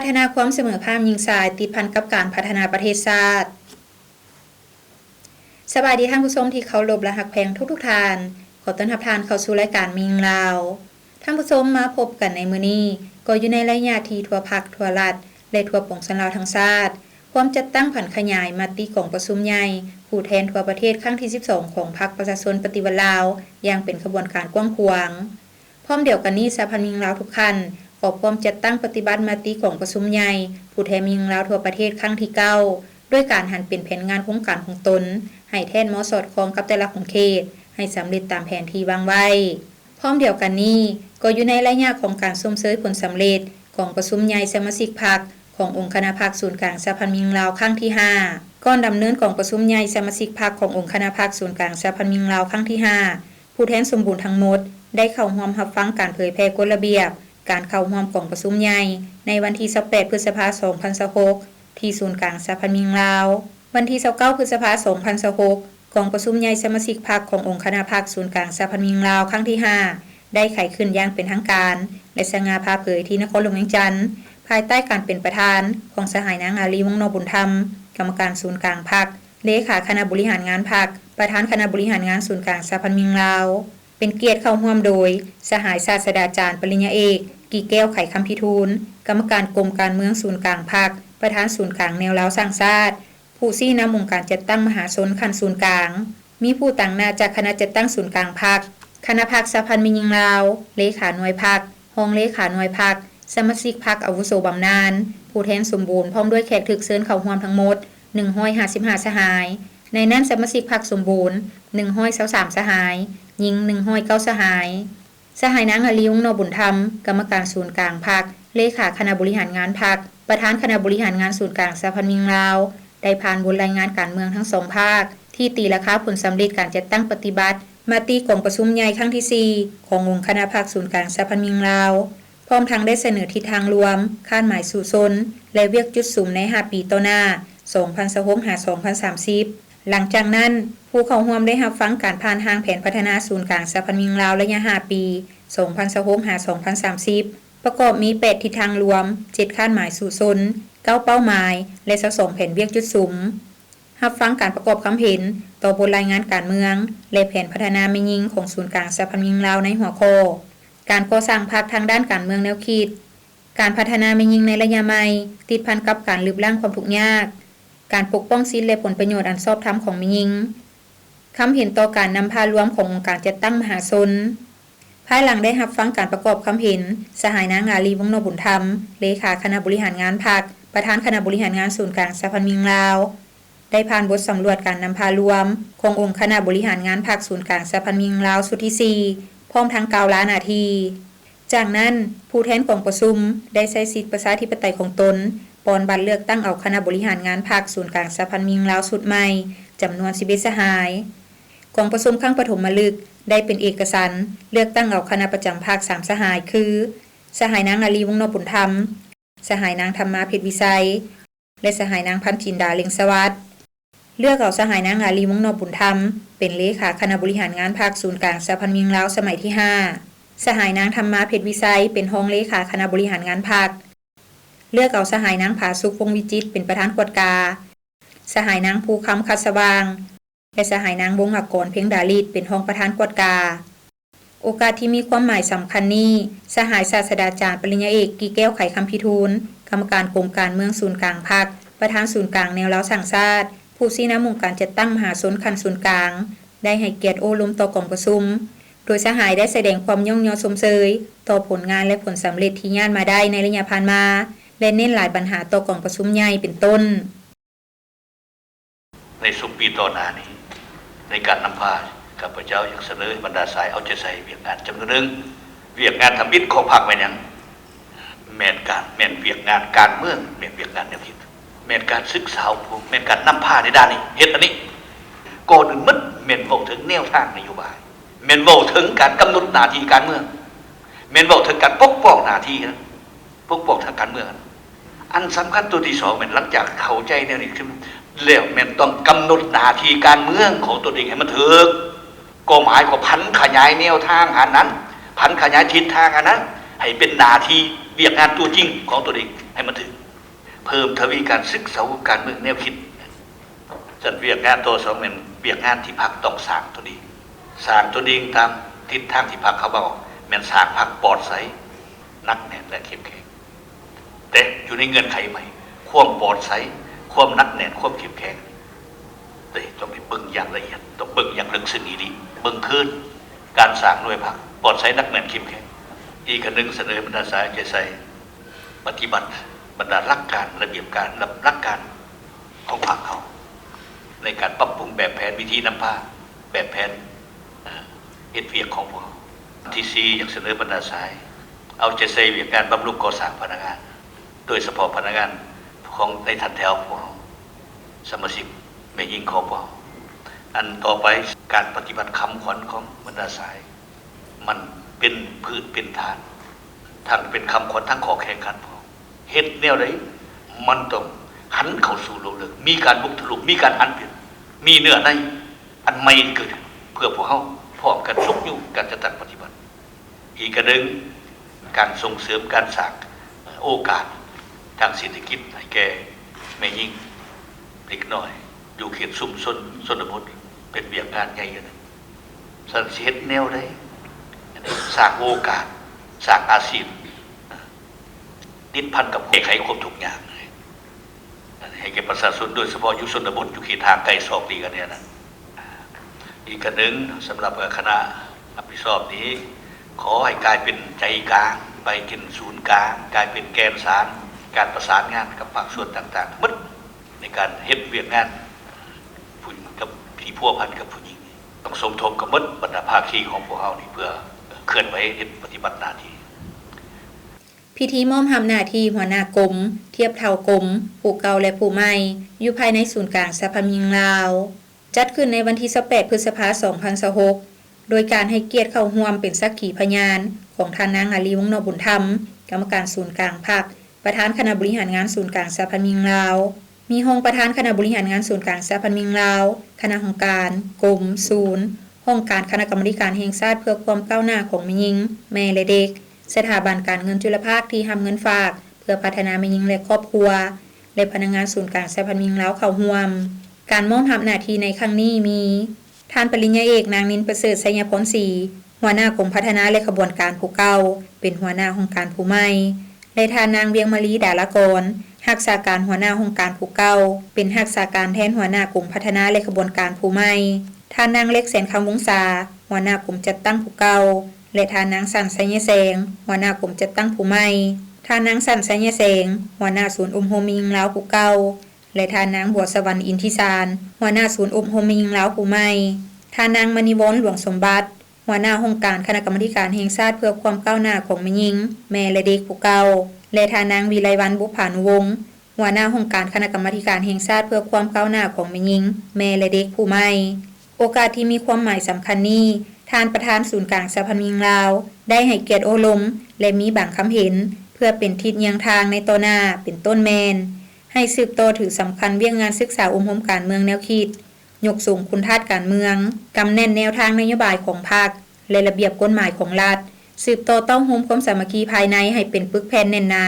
ພັດທະນາຄວາມສະເໝີພາບຍິງຊາຍ ຕິດພັນກັບການພັດທະນາປະເທດຊາດ. ສະບາຍດີທ່ານຜູ້ຊົມທີ່ເຄົາລົບ ແລະ ຮັກແພງທຸກໆທ່ານ. ຂໍຕ້ອນຮັບທ່ານເຂົ້າສູ່ລາຍການແມ່ຍິງລາວ. ທ່ານຜູ້ຊົມ ມາພົບກັນໃນມື້ນີ້ ກໍຢູ່ໃນໄລຍະທີ່ທົ່ວພັກ, ທົ່ວລັດ ແລະ ທົ່ວປວງຊົນລາວທັງຊາດ ພວມຈັດຕັ້ງຜັນຂະຫຍາຍມະຕິກອງປະຊຸມໃຫຍ່ຜູ້ແທນທົ່ວປະເທດຄັ້ງທີສິບສອງ ຂອງພັກປະຊາຊົນປະຕິວັດລາວ ຢ່າງເປັນຂະບວນການກວ້າງຂວາງ. ພ້ອມດຽວກັນນີ້ ສະຫະພັນແມ່ຍິງລາວທຸກຂັ້ນ ກໍພວມຈັດຕັ້ງປະຕິບັດມະຕິກອງປະຊຸມໃຫຍ່ຜູ້ແທນແມ່ຍິງລາວທົ່ວປະເທດຄັ້ງທີເກົ້າ ດ້ວຍການຫັນເປັນແຜນງານໂຄງການຂອງຕົນ ໃຫ້ແທດເໝາະສອດຄ່ອງກັບແຕ່ລະຂົງເຂດ ໃຫ້ສຳເລັດຕາມແຜນທີ່ວາງໄວ້. ພ້ອມດຽວກັນນີ້ ກໍຢູ່ໃນໄລຍະຂອງການຊົມເຊີຍຜົນສຳເລັດກອງປະຊຸມໃຫຍ່ສະມາຊິກພັກຂອງອົງຄະນະພັກສູນກາງສະຫະພັນແມ່ຍິງລາວຄັ້ງທີຫ້າ. ກ່ອນດຳເນີນກອງປະຊຸມໃຫຍ່ສະມາຊິກພັກຂອງອົງຄະນະພັກສູນກາງສະຫະພັນແມ່ຍິງລາວຄັ້ງທີຫ້າ ຜູ້ແທນສົມບູນທັງໝົດ ໄດ້ເຂົ້າຮ່ວມຮັບຟັງການເຜີຍແຜ່ກົດລະບຽບການເຂົ້າຮ່ວມກອງປະຊຸມໃຫຍ່ ໃນວັນທີຊາວແປດ ພຶດສະພາ ສອງພັນຊາວຫົກ ທີ່ສູນກາງສະຫະພັນແມ່ຍິງລາວ. ວັນທີຊາວເກົ້າ ພຶດສະພາ ສອງພັນຊາວຫົກ ກອງປະຊຸມໃຫຍ່ສະມາຊິກພັກຂອງອົງຄະນະພັກສູນກາງສະຫະພັນແມ່ຍິງລາວຄັ້ງທີຫ້າ ໄດ້ໄຂຂຶ້ນຢ່າງເປັນທາງການ ແລະ ສະຫງ່າຜ່າເຜີຍທີ່ນະຄອນຫຼວງວຽງຈັນ ພາຍໃຕ້ການເປັນປະທານຂອງສະຫາຍນາງ ອາລີ ວົງນໍບຸນທຳ ກຳມະການສູນກາງພັກ, ເລຂາຄະນະບໍລິຫານງານພັກ, ປະທານຄະນະບໍລິຫານງານສູນກາງສະຫະພັນແມ່ຍິງລາວ. ເປັນກຽດເຂົ້າຮ່ວມໂດຍ ສະຫາຍສາດສະດາຈານ ປະລິນຍາເອກ ກິແກ້ວ ໄຂຄຳພິທູນ ກຳມະການກົມການເມືອງສູນກາງພັກ, ປະທານສູນກາງແນວລາວສ້າງຊາດ, ຜູ້ຊີ້ນຳອົງການຈັດຕັ້ງມະຫາຊົນຂັ້ນສູນກາງ. ມີຜູ້ຕາງໜ້າຈາກຄະນະຈັດຕັ້ງສູນກາງພັກ, ຄະນະພັກສະຫະພັນແມ່ຍິງລາວ, ເລຂາໜ່ວຍພັກ, ຮອງເລຂາໜ່ວຍພັກ, ສະມາຊິກພັກອາວຸໂສບຳນານ, ຜູ້ແທນສົມບູນ ພ້ອມດ້ວຍແຂກຖືກເຊີນເຂົ້າຮ່ວມທັງໝົດ ໜຶ່ງຮ້ອຍຫ້າສິບຫ້າ ສະຫາຍ. ໃນນັ້ນສະມາຊິກພັກສົມບູນ ໜຶ່ງຮ້ອຍຊາວສາມ ສະຫາຍ, ຍິງ ໜຶ່ງຮ້ອຍເກົ້າ ສະຫາຍ. ສະຫາຍນາງ ອາລີ ວົງນໍບຸນທຳ ກຳມະການສູນກາງພັກ, ເລຂາຄະນະບໍລິຫານງານພັກ, ປະທານຄະນະບໍລິຫານງານສູນກາງສະຫະພັນແມ່ຍິງລາວ ໄດ້ຜ່ານບົດລາຍງານການເມືອງທັງສອງພາກ ທີ່ຕີລາຄາຜົນສຳເລັດການຈັດຕັ້ງປະຕິບັດມະຕິກອງປະຊຸມໃຫຍ່ຄັ້ງທີສີ່ ຂອງອົງຄະນະພັກສູນກາງສະຫະພັນແມ່ຍິງລາວ. ພ້ອມທັງໄດ້ສະເໜີທິດທາງລວມ, ຄາດໝາຍສູ້ຊົນ ແລະ ວຽກຈຸດສຸມໃນຫ້າປີຕໍ່ໜ້າ ສອງພັນຊາວຫົກ ຫາ ສອງພັນສາມສິບ. ຫຼັງຈາກນັ້ນ, ຜູ້ເຂົ້າຮ່ວມໄດ້ຮັບຟັງການຜ່ານຮ່າງແຜນພັດທະນາສູນກາງສະຫະພັນແມ່ຍິງລາວໄລຍະຫ້າປີ ສອງພັນຊາວຫົກ ຫາ ສອງພັນສາມສິບ ປະກອບມີແປດທິດທາງລວມ, ເຈັດຄາດໝາຍສູ້ຊົນ, ເກົ້າເປົ້າໝາຍ ແລະ ຊາວສອງແຜນວຽກຈຸດສຸມ. ຮັບຟັງການປະກອບຄຳເຫັນຕໍ່ບົດລາຍງານການເມືອງ ແລະ ແຜນພັດທະນາແມ່ຍິງຂອງສູນກາງສະຫະພັນແມ່ຍິງລາວໃນຫົວຂໍ້ ການກໍ່ສ້າງພັກທາງດ້ານການເມືອງແນວຄິດ, ການພັດທະນາແມ່ຍິງໃນໄລຍະໃໝ່ ຕິດພັນກັບການລຶບລ້າງຄວາມທຸກຍາກ, ການປົກປ້ອງສິດ ແລະ ຜົນປະໂຫຍດອັນຊອບທຳຂອງແມ່ຍິງ, ຄຳເຫັນຕໍ່ການນຳພາລວມຂອງອົງການຈັດຕັ້ງມະຫາຊົນ. ພາຍຫຼັງໄດ້ຮັບຟັງການປະກອບຄຳເຫັນ, ສະຫາຍນາງ ອາລີ ວົງນໍບຸນທຳ ເລຂາຄະນະບໍລິຫານງານພັກ, ປະທານຄະນະບໍລິຫານງານສູນກາງສະຫະພັນແມ່ຍິງລາວ ໄດ້ຜ່ານບົດສຳຫຼວດການນຳພາລວມຂອງອົງຄະນະບໍລິຫານງານພັກສູນກາງສະຫະພັນແມ່ຍິງລາວຊຸດທີສີ່ ພ້ອມທັງກ່າວລາໜ້າທີ່. ຈາກນັ້ນ, ຜູ້ແທນກອງປະຊຸມໄດ້ໃຊ້ສິດປະຊາທິປະໄຕຂອງຕົນ ປ່ອນບັດເລືອກຕັ້ງເອົາຄະນະບໍລິຫານງານພັກສູນກາງສະຫະພັນແມ່ຍິງລາວຊຸດໃໝ່ ຈຳນວນສິບເອັດສະຫາຍ. ກອງປະຊຸມຄັ້ງປະຖົມມະລຶກໄດ້ເປັນເອກະສັນເລືອກຕັ້ງເອົາຄະນະປະຈຳພັກສາມສະຫາຍ ຄື ສະຫາຍນາງ ອາລີ ວົງນໍບຸນທຳ, ສະຫາຍນາງ ທຳມາ ເພັດວິໄຊ ແລະ ສະຫາຍນາງ ພັນຈິນດາ ເລັງສະຫວັດ. ເລືອກເອົາສະຫາຍນາງ ອາລີ ວົງນໍບຸນທຳ ເປັນເລຂາຄະນະບໍລິຫານງານພັກສູນກາງສະຫະພັນແມ່ຍິງລາວສະໄໝທີຫ້າ, ສະຫາຍນາງ ທຳມາ ເພັດວິໄຊ ເປັນຮອງເລຂາຄະນະບໍລິຫານງານພັກ. ເລືອກເອົາສະຫາຍນາງ ຜາສຸກ ວົງວິຈິດ ເປັນປະທານກວດກາ, ສະຫາຍນາງ ພູຄຳ ຄັດສະຫວ່າງ ແລະ ສະຫາຍນາງ ວົງອາກອນ ເພັງດາລິດ ເປັນຮອງປະທານກວດກາ. ໂອກາດທີ່ມີຄວາມໝາຍສຳຄັນນີ້, ສະຫາຍສາດສະດາຈານ ປະລິນຍາເອກ ກິແກ້ວ ໄຂຄຳພິທູນ ກຳມະການກົມການເມືອງສູນກາງພັກ, ປະທານສູນກາງແນວລາວສ້າງຊາດ, ຜູ້ຊີ້ນຳອົງການຈັດຕັ້ງມະຫາຊົນຂັ້ນສູນກາງ ໄດ້ໃຫ້ກຽດໂອ້ລົມຕໍ່ກອງປະຊຸມ, ໂດຍສະຫາຍໄດ້ສະແດງຄວາມຍ້ອງຍໍຊົມເຊີຍຕໍ່ຜົນງານ ແລະ ຜົນສຳເລັດທີ່ຍາດມາໄດ້ໃນໄລຍະຜ່ານມາ ແລະ ເນັ້ນຫຼາຍບັນຫາຕໍ່ກອງປະຊຸມໃຫຍ່ ເປັນຕົ້ນ. ໃນຊຸມປີຕໍ່ໜ້ານີ້ ໃນການນຳພາ, ຂ້າພະເຈົ້າຢາກສະເໜີໃຫ້ບັນດາສາຍເອົາໃຈໃສ່ວຽກງານຈຳນວນໜຶ່ງ. ວຽກງານທຳອິດຂອງພັກແມ່ນຫຍັງ? ແມ່ນການ, ແມ່ນວຽກງານການເມືອງ, ແມ່ນວຽກງານແນວຄິດ, ແມ່ນການສຶກສາອົບຮົມ, ແມ່ນການນຳພາໃນດ້ານນີ້, ເຮັດອັນນີ້. ກ່ອນອື່ນໝົດແມ່ນເວົ້າເຖິງແນວທາງນະໂຍບາຍ, ແມ່ນເວົ້າເຖິງການກຳນົດໜ້າທີ່ການເມືອງ, ແມ່ນເວົ້າເຖິງການປົກປ້ອງໜ້າທີ່ ປົກປ້ອງທາງການເມືອງ. ອັນສຳຄັນຕົວທີສອງແມ່ນ ຫຼັງຈາກເຂົ້າໃຈແນວນີ້ຂຶ້ນແລ້ວ ແມ່ນຕ້ອງກຳນົດໜ້າທີ່ການເມືອງຂອງຕົນເອງໃຫ້ມັນຖືກ, ກໍໝາຍຄວາມຜັນຂະຫຍາຍແນວທາງອັນນັ້ນ, ຜັນຂະຫຍາຍທິດທາງອັນນັ້ນ ໃຫ້ເປັນໜ້າທີ່ວຽກງານຕົວຈິງຂອງຕົນເອງ. ໃຫ້ມັນຖືກ, ເພີ່ມທະວີການສຶກສາການເມືອງແນວຄິດ. ຈັດວຽກງານຕໍ່ສອງແມ່ນວຽກງານທີ່ພັກຕ້ອງສ້າງຕົນເອງ, ສ້າງຕົນເອງຕາມທິດທາງທີ່ພັກເຂົາເວົ້າ, ແມ່ນສ້າງພັກປອດໃສ, ໜັກແໜ້ນ ແລະ ເຂັ້ມແຂງ, ແຕ່ຢູ່ໃນເງື່ອນໄຂໃໝ່. ຄວາມປອດໃສ, ຄວາມໜັກແໜ້ນ, ຄວາມເຂັ້ມແຂງ, ເດ້ ຕ້ອງໄດ້ເບິ່ງຢ່າງລະອຽດ, ຕ້ອງເບິ່ງຢ່າງເລິກເຊິ່ງອີ່ຫຼີ, ເບິ່ງຄືນການສ້າງໜ່ວຍພັກປອດໃສ, ໜັກແໜ້ນ, ເຂັ້ມແຂງ. ອີກອັນໜຶ່ງ, ສະເໜີບັນດາສາຍໃຈໃສ່ ປະຕິບັດບັນດາຫຼັກການ, ລະບຽບການ, ຫຼັກການຂອງພັກເຮົາ ໃນການປັບປຸງແບບແຜນ, ວິທີນຳພາ, ແບບແຜນ ເອີ ເຮັດວຽກຂອງພວກເຮົາ. ອັນທີສີ່, ຢາກສະເໜີບັນດາສາຍ ເອົາໃຈໃສ່ວຽກງານບຳລຸງກໍ່ສ້າງພະນັກງານ, ໂດຍສະເພາະພະນັກງານຂອງໃນຖັນແຖວຂອງພວກເຮົາ, ສະມາຊິກແມ່ຍິງຂອງພວກເຮົາ. ອັນຕໍ່ໄປ, ການປະຕິບັດຄຳຂວັນຂອງບັນດາສາຍ ມັນເປັນພື້ນເປັນຖານ, ທັງເປັນຄຳຂວັນ, ທັງຂໍ້ແຂ່ງຂັນ. ເຮັດແນວໃດມັນຕ້ອງຫັນເຂົ້າສູ່ໂລກເລິກ, ມີການບຸກທະລຸ, ມີການຫັນເປັນ, ມີເນື້ອໃນອັນໃໝ່ເກີດຂຶ້ນ ເພື່ອພວກເຮົາພ້ອມກັນຊຸກຍູ້ການຈັດຕັ້ງປະຕິບັດ. ອີກອັນໜຶ່ງ, ການສົ່ງເສີມການສ້າງໂອກາດທາງເສດຖະກິດໃຫ້ແກ່ແມ່ຍິງ, ເດັກນ້ອຍ ຢູ່ເຂດຊຸມຊົນຊົນນະບົດ ເປັນວຽກງານໃຫຍ່ອັນໜຶ່ງ. ຊັ້ນຊິເຮັດແນວໃດ ສ້າງໂອກາດ, ສ້າງອາຊີບ ຕິດພັນກັບແກ້ໄຂຄວາມທຸກຍາກໃຫ້ແກ່ປະຊາຊົນ, ໂດຍສະເພາະຢູ່ຊົນນະບົດ, ຢູ່ເຂດຫ່າງໄກສອກຫຼີກອັນນີ້ນະ. ອີກອັນໜຶ່ງ, ສຳລັບຄະນະຮັບຜິດຊອບນີ້ ຂໍໃຫ້ກາຍເປັນໃຈກາງ, ໄປເປັນສູນກາງ, ກາຍເປັນແກ່ນສານການປະສານງານກັບພາກສ່ວນຕ່າງໆໝົດ ໃນການເຮັດວຽກງານຜູ້ ກັບທີ່ພົວພັນກັບຜູ້ຍິງ. ຕ້ອງສົມທົບກັບໝົດບັນດາພາຄີຂອງພວກເຮົານີ້ ເພື່ອເຄື່ອນໄຫວເຮັດປະຕິບັດໜ້າທີ່. ພິທີມອບຮັບໜ້າທີ່ຫົວໜ້າກົມ, ທຽບເທົ່າກົມ, ຜູ້ເກົ່າ ແລະ ຜູ້ໃໝ່ ຢູ່ພາຍໃນສູນກາງສະຫະພາບແມ່ຍິງລາວ ຈັດຂຶ້ນໃນວັນທີຊາວແປດ ພຶດສະພາ ສອງພັນຊາວຫົກ ໂດຍການໃຫ້ກຽດເຂົ້າຮ່ວມເປັນສັກຂີພະຍານຂອງທ່ານນາງ ອາລີ ວົງນອກບຸນທຳ, ກຳມະການສູນກາງພັກ, ປະທານຄະນະບໍລິຫານງານສູນກາງສະຫະພາບແມ່ຍິງລາວ, ມີຮອງປະທານຄະນະບໍລິຫານງານສູນກາງສະຫະພາບແມ່ຍິງລາວ, ຄະນະຫ້ອງການ, ກົມ, ສູນ, ຫ້ອງການຄະນະກຳມາທິການແຫ່ງຊາດເພື່ອຄວາມກ້າວໜ້າຂອງແມ່ຍິງ, ແມ່ ແລະ ເດັກ, ສະຖາບັນການເງິນຈຸລະພາກທີ່ຮັບເງິນຝາກເພື່ອພັດທະນາແມ່ຍິງ ແລະ ຄອບຄົວ ແລະ ພະນັກງານສູນກາງສະຫະພາບແມ່ຍິງລາວເຂົ້າຮ່ວມ. ການມອບຮັບໜ້າທີ່ໃນຄັ້ງນີ້ມີ ທ່ານປະລິນຍາເອກ ນາງ ນິນປະເສີດ ໄຊຍະພອນສີ ຫົວໜ້າກົມພັດທະນາ ແລະ ຂະບວນການຜູ້ເກົ່າ ເປັນຫົວໜ້າຫ້ອງການຜູ້ໃໝ່ ແລະ ທ່ານນາງ ວຽງມາລີ ດາລາກອນ ຮັກສາການຫົວໜ້າຫ້ອງການຜູ້ເກົ່າ ເປັນຮັກສາການແທນຫົວໜ້າກົມພັດທະນາ ແລະ ຂະບວນການຜູ້ໃໝ່, ທ່ານນາງ ເລັກ ແສນຄຳວົງສາ ຫົວໜ້າກົມຈັດຕັ້ງຜູ້ເກົ່າ ແລະ ທ່ານນາງ ສັນ ໄຊຍະແສງ ຫົວໜ້າກົມຈັດຕັ້ງຜູ້ໃໝ່, ທ່ານນາງ ສັນ ໄຊຍະແສງ ຫົວໜ້າສູນອົບຮົມແມ່ຍິງລາວຜູ້ເກົ່າ ແລະ ທ່ານນາງ ບົວສະຫວັນ ອິນທິສານ ຫົວໜ້າສູນອົບຮົມແມ່ຍິງລາວຜູ້ໃໝ່, ທ່ານນາງ ມະນີວອນ ຫຼວງສົມບັດ ຫົວໜ້າຫ້ອງການຄະນະກຳມາທິການແຫ່ງຊາດເພື່ອຄວາມກ້າວໜ້າຂອງແມ່ຍິງ, ແມ່ ແລະ ເດັກຜູ້ເກົ່າ ແລະ ທ່ານນາງ ວິໄລວັນ ບຸບຜານຸວົງ ຫົວໜ້າຫ້ອງການຄະນະກຳມາທິການແຫ່ງຊາດເພື່ອຄວາມກ້າວໜ້າຂອງແມ່ຍິງ, ແມ່ ແລະ ເດັກຜູ້ໃໝ່. ໂອກາດທີ່ມີຄວາມໝາຍສຳຄັນນີ້, ທ່ານປະທານສູນກາງສະຫະພາບແມ່ຍິງລາວ ໄດ້ໃຫ້ກຽດໂອ້ລົມ ແລະ ມີບາງຄຳເຫັນ ເພື່ອເປັນທິດຍ່າງທາງໃນຕໍ່ໜ້າ ເປັນຕົ້ນແມ່ນ ໃຫ້ສືບຕໍ່ຖືສຳຄັນວຽກງານສຶກສາອົບຮົມການເມືອງແນວຄິດ, ຍົກສູງຄຸນທາດການເມືອງ, ກຳແໜ້ນແນວທາງນະໂຍບາຍຂອງພັກ ແລະ ລະບຽບກົດໝາຍຂອງລັດ, ສືບຕໍ່ເຕົ້າໂຮມຄວາມສາມັກຄີພາຍໃນໃຫ້ເປັນປຶກແຜ່ນແໜ້ນໜາ,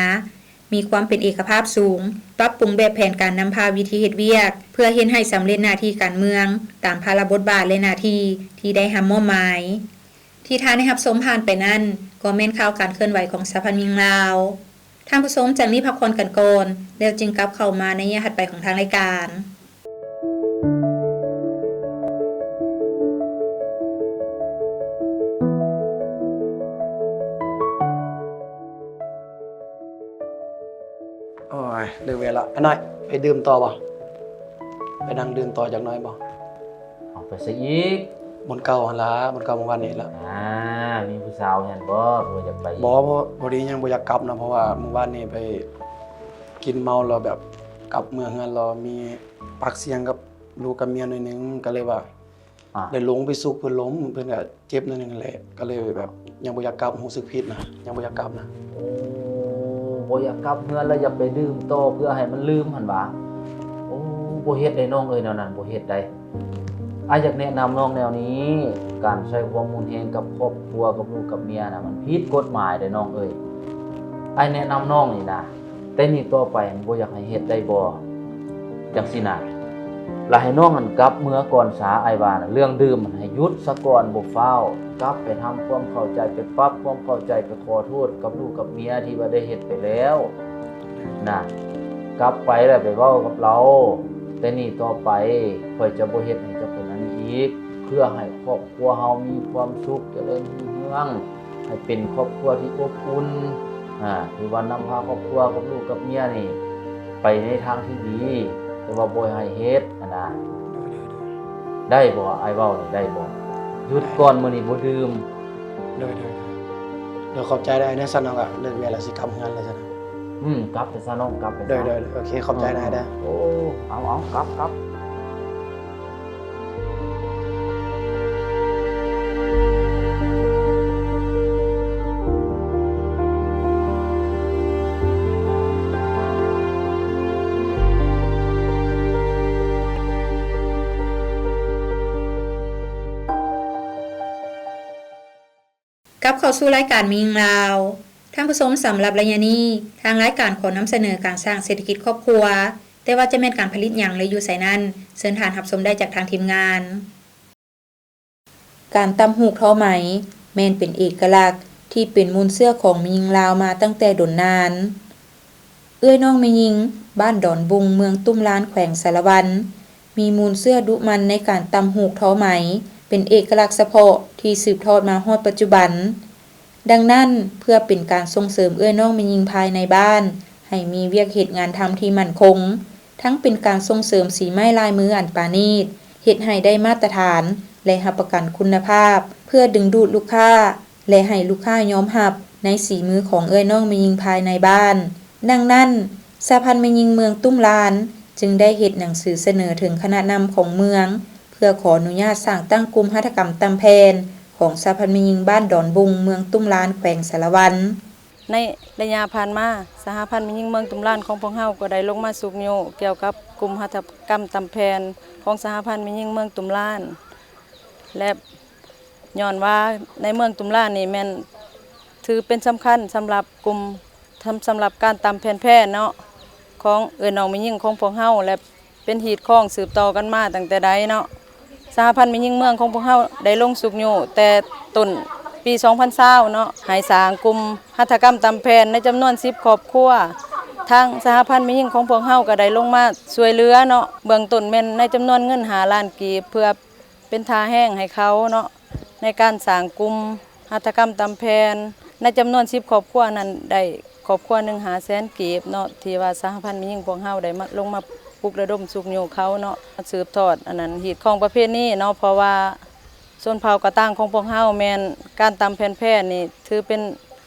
ມີຄວາມເປັນເອກະພາບສູງ, ປັບປຸງແບບແຜນການນຳພາວິທີເຮັດວຽກ ເພື່ອເຮັດໃຫ້ສຳເລັດໜ້າທີ່ການເມືອງ ຕາມພາລະບົດບາດ ແລະ ໜ້າທີ່ທີ່ໄດ້ຮັບມອບໝາຍ. ທີ່ທ່ານໄດ້ຮັບຊົມຜ່ານໄປນັ້ນ ກໍແມ່ນຂ່າວການເຄື່ອນໄຫວຂອງສະຫະພາບແມ່ຍິງລາວ. ທ່ານຜູ້ຊົມ, ຈາກນີ້ພັກຜ່ອນກັນກ່ອນ, ແລ້ວຈຶ່ງກັບເຂົ້າມາໃນໄລຍະຖັດໄປຂອງທາງລາຍການ. ໂອ້ຍ ເລີກເວລາ ອ້າຍນ້ອຍ ໄປດື່ມຕໍ່ບໍ່? ໄປນັ່ງດື່ມຕໍ່ຈັກໜ້ອຍບໍ່? ເອົາ ໄປໃສອີກ? ບ່ອນເກົ່າຫັ້ນລະ, ບ່ອນເກົ່າມື້ວານນີ້ລະ. ອ່າ ມີຜູ້ສາວຫັ້ນບໍ່? ບໍ່ຢາກໄປ? ບໍ່, ພໍ ພໍດີຍັງບໍ່ຢາກກັບນະ, ເພາະວ່າມື້ວານນີ້ໄປກິນເມົາແລ້ວ ແບບກັບເມືອເຮືອນແລ້ວມີປາກສຽງກັບລູກກັບເມຍໜ້ອຍໜຶ່ງ, ກໍເລີຍວ່າ ອ່າ ໄດ້ລົງໄປຊຸກເພິ່ນລົ້ມ, ເພິ່ນກໍເຈັບໜ້ອຍໜຶ່ງແຫຼະ, ກໍເລີຍແບບຍັງບໍ່ຢາກກັບ, ຮູ້ສຶກຜິດນະ, ຍັງບໍ່ຢາກກັບນະ. ໂອ້ ບໍ່ຢາກກັບເຮືອນແລ້ວຢາກໄປດື່ມຕໍ່ເພື່ອໃຫ້ມັນລືມຫັ້ນຫວາ? ໂອ້ ບໍ່ເຮັດໄດ໋ນ້ອງເອີຍ, ແນວນັ້ນບໍ່ເຮັດໄດ໋. ອ້າຍຢາກແນະນຳນ້ອງແນວນີ້, ການໃຊ້ຄວາມຮຸນແຮງກັບຄອບຄົວ, ກັບລູກກັບເມຍນະ, ມັນຜິດກົດໝາຍເດ້ນ້ອງເອີຍ. ອ້າຍແນະນຳນ້ອງນີ້ນະ, ແຕ່ນີ້ຕໍ່ໄປຫັ້ນບໍ່ຢາກໃຫ້ເຮັດໄດ້ບໍ່? ຈັ່ງຊີ້ນະ. ລະໃຫ້ນ້ອງຫັ້ນກັບເມືອກ່ອນສາ, ອ້າຍວ່ານະ ເລື່ອງດື່ມຫັ້ນໃຫ້ຢຸດສາກ່ອນ, ບໍ່ຟ້າວ. ກັບໄປທຳຄວາມເຂົ້າໃຈ, ໄປປັບຄວາມເຂົ້າໃຈ, ໄປຂໍໂທດກັບລູກກັບເມຍທີ່ວ່າໄດ້ເຮັດໄປແລ້ວນະ. ກັບໄປແລ້ວໄປເວົ້າກັບລາວ, ແຕ່ນີ້ຕໍ່ໄປຂ້ອຍຈະບໍ່ເຮັດໃຫ້ເຈົ້າເປັນອັນນີ້ອີກ, ເພື່ອໃຫ້ຄອບຄົວເຮົາມີຄວາມສຸກ, ຈະເລີນຮຸ່ງເຮືອງ, ໃຫ້ເປັນຄອບຄົວທີ່ອົບອຸ່ນ, ອາ ຖືວ່ານຳພາຄອບຄົວກັບລູກກັບເມຍນີ້ໄປໃນທາງທີ່ດີ, ແຕ່ວ່າບໍ່ໃຫ້ເຮັດຫັ້ນນະ. ໂດຍ ໂດຍ ໂດຍ. ໄດ້ບໍ່? ອ້າຍເວົ້ານີ້ໄດ້ບໍ່? ຢຸດກ່ອນ, ມື້ນີ້ບໍ່ດື່ມ. ໂດຍ ໂດຍ ໂດຍ. ໂດຍ ຂອບໃຈເດີອ້າຍເດີ. ຊັ້ນເຮົາກະເລີກວຽກແລ້ວ ຊິກັບເຮືອນແລ້ວຊັ້ນ. ອືມ ກັບໄປຊະນ້ອງ, ກັບໄປຊະ. ໂດຍ ໂດຍ ໂດຍ. ໂອເຄ ຂອບໃຈນະອ້າຍເດີ. ໂອ້ ເອົາ ເອົາ ກັບ ກັບ. ກັບເຂົ້າສູ່ລາຍການແມ່ຍິງລາວ. ທ່ານຜູ້ຊົມ, ສຳລັບໄລຍະນີ້ ທາງລາຍການຂໍນຳສະເໜີການສ້າງເສດຖະກິດຄອບຄົວ, ແຕ່ວ່າຈະແມ່ນການຜະລິດຫຍັງ ແລະ ຢູ່ໃສນັ້ນ, ເຊີນທ່ານຮັບຊົມໄດ້ຈາກທາງທີມງານ. ການຕ່ຳຫູກທໍໄໝ ແມ່ນເປັນເອກະລັກທີ່ເປັນມູນເຊື້ອຂອງແມ່ຍິງລາວມາຕັ້ງແຕ່ດົນນານ. ເອື້ອຍນ້ອງແມ່ຍິງ ບ້ານດອນບຸງ ເມືອງຕຸ້ມລານ ແຂວງສາລະວັນ ມີມູນເຊື້ອດຸໝັ່ນໃນການຕ່ຳຫູກທໍໄໝ ເປັນເອກະລັກສະເພາະທີ່ສືບທອດມາຮອດປັດຈຸບັນ. ດັ່ງນັ້ນ, ເພື່ອເປັນການສົ່ງເສີມເອື້ອຍນ້ອງແມ່ຍິງພາຍໃນບ້ານ ໃຫ້ມີວຽກເຮັດງານທຳທີ່ໝັ້ນຄົງ, ທັງເປັນການສົ່ງເສີມສີໄມ້ລາຍມືອັນປານີດ, ເຮັດໃຫ້ໄດ້ມາດຕະຖານ ແລະ ຮັບປະກັນຄຸນນະພາບ ເພື່ອດຶງດູດລູກຄ້າ ແລະ ໃຫ້ລູກຄ້າຍອມຮັບໃນສີມືຂອງເອື້ອຍນ້ອງແມ່ຍິງພາຍໃນບ້ານ. ດັ່ງນັ້ນ, ສະຫະພັນແມ່ຍິງເມືອງຕຸ້ມລານ ຈຶ່ງໄດ້ເຮັດໜັງສືສະເໜີເຖິງຄະນະນຳຂອງເມືອງ ເພື່ອຂໍອະນຸຍາດສ້າງຕັ້ງກຸ່ມຫັດຖະກຳຕ່ຳແຜ່ນຂອງສະຫະພັນແມ່ຍິງບ້ານດອນບຸງ ເມືອງຕຸ້ມລານ ແຂວງສາລະວັນ. ໃນໄລຍະຜ່ານມາ, ສະຫະພັນແມ່ຍິງເມືອງຕຸ້ມລານຂອງພວກເຮົາກໍໄດ້ລົງມາຊຸກຍູ້ກ່ຽວກັບກຸ່ມຫັດຖະກຳຕ່ຳແຜ່ນຂອງສະຫະພັນແມ່ຍິງເມືອງຕຸ້ມລານ ແລະ ຍ້ອນວ່າໃນເມືອງຕຸ້ມລານນີ້ແມ່ນຖືເປັນສຳຄັນສຳລັບກຸ່ມ ສຳ ສຳລັບການຕ່ຳແຜ່ນແພເນາະ ຂອງເອື້ອຍນ້ອງແມ່ຍິງຂອງພວກເຮົາ ແລະ ເປັນຮີດຄອງສືບຕໍ່ກັນມາຕັ້ງແຕ່ໃດເນາະ. ສະຫະພັນແມ່ຍິງເມືອງຂອງພວກເຮົາໄດ້ລົງຊຸກຍູ້ແຕ່ຕົ້ນປີສອງພັນຊາວເນາະ ໃຫ້ສ້າງກຸ່ມຫັດຖະກຳຕ່ຳແຜ່ນໃນຈຳນວນສິບຄອບຄົວ. ທາງສະຫະພັນແມ່ຍິງຂອງພວກເຮົາກໍໄດ້ລົງມາຊ່ວຍເຫຼືອເນາະ ເບື້ອງຕົ້ນແມ່ນໃນຈຳນວນເງິນຫ້າລ້ານກີບ ເພື່ອ ເປັນທ່າແຮງໃຫ້ເຂົາເນາະ ໃນການສ້າງກຸ່ມຫັດຖະກຳຕ່ຳແຜ່ນ. ໃນຈຳນວນສິບຄອບຄົວນັ້ນ ໄດ້ຄອບຄົວໜຶ່ງຫ້າແສນກີບເນາະ ທີ່ວ່າສະຫະພັນແມ່ຍິງພວກເຮົາໄດ້ມາ ລົງມາປຸກລະດົມຊຸກຍູ້ເຂົາເນາະ ມາສືບທອດອັນນັ້ນ ຮີດຄອງປະເພນີເນາະ ເພາະວ່າຊົນເຜົ່າກະຕ່າງຂອງພວກເຮົາແມ່ນການຕ່ຳແຜ່ນແພນີ້ ຖືເປັນ